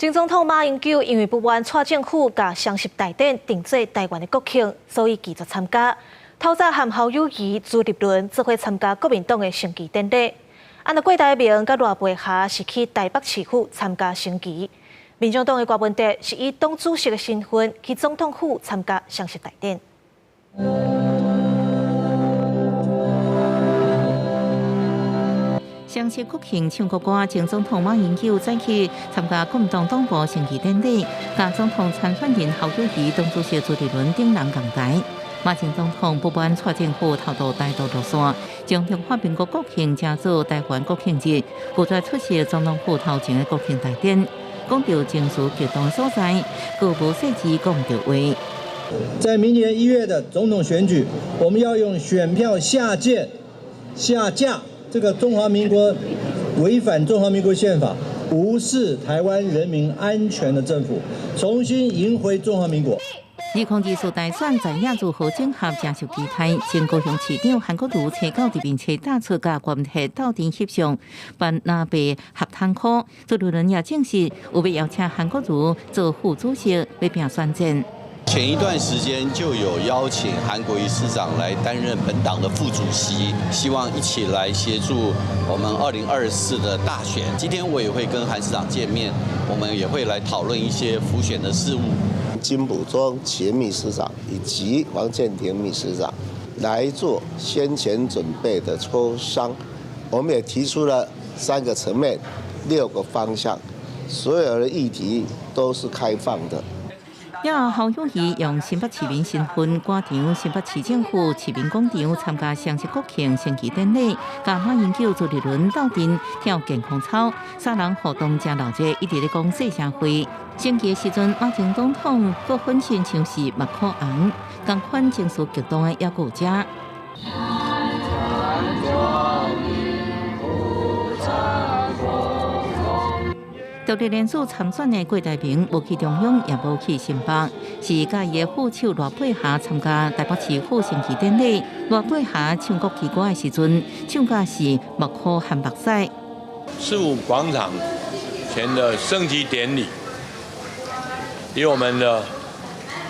前總統馬英九因為不滿蔡政府共雙十大典定做台灣的國慶，所以拒絕參加。透早和侯友宜、朱立倫做伙參加國民黨的升旗典禮。啊，若郭台銘佮賴佩霞是去台北市府參加升旗。民眾黨的柯文哲是以黨主席的身份去總統府參加雙十大典。雙十國慶唱國歌，前總統馬英九早起參加國民黨黨部升旗典禮，佮總統參選人侯友宜、黨主席朱立倫等人仝台。馬前總統不滿蔡政府偷渡台獨路線，將中華民國國慶成做台灣國慶日，拒絕出席總統府頭前的國慶大典。講到情緒激動所在，閣無細緻講著話。在明年1月的總統選舉，我們要用選票下架下架這個中華民國違反中華民國憲法、無視台灣人民安全的政府，重新贏回中華民國。2024大選在野如何整合，誠受期待。前高雄市長韓國瑜初九佇面冊打出佮郭文鐵鬥陣翕相，扮藍白合坦克。朱立倫也證實有欲邀請韓國瑜做副主席，欲拚選戰。前一段時間就有邀請韓國瑜市長來擔任本黨的副主席，希望一起來協助我們2024的大選。今天我也會跟韓市長見面，我們也會來討論一些輔選的事務。金溥聰前秘書長以及王建廷秘書長來做先前準備的磋商，我們也提出了三個層面、六個方向，所有的議題都是開放的。也侯友宜用新北市民身份趕場新北市政府市民廣場參加雙十國慶升旗典禮，佮馬英九、朱立倫鬥陣跳健康操，三人互動誠熱鬧，一直咧講細聲話。升旗的時陣，馬前總統閣粉身像是目眶紅，仝款情緒激動的猶閣有遮。獨立連署參選的郭台銘，無去中央，也無去新北，是佮伊的副手賴佩霞參加台北市府升旗典禮。賴佩霞唱國旗歌的時陣，唱甲是目眶含目屎。市府廣場前的升旗典禮，以我們的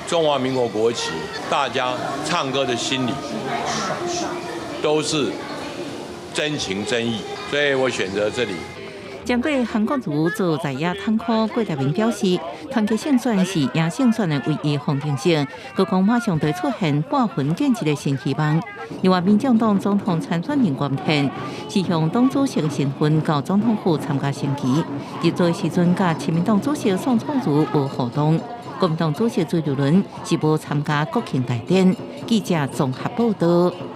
中華民國國旗，大家唱歌的心裡都是真情真意，所以我選擇這裡。針對韓國瑜做在野坦克，郭台銘表示，團結勝選是贏勝選的唯一方程式。閣講馬上會出現撥雲見日的新希望。另外，民進黨總統參選人郭台是用黨主席的身份到總統府參加升旗，入座時陣佮親民黨主席宋楚瑜無互動。國民黨主席朱立倫是無參加國慶大典。記者綜合報道。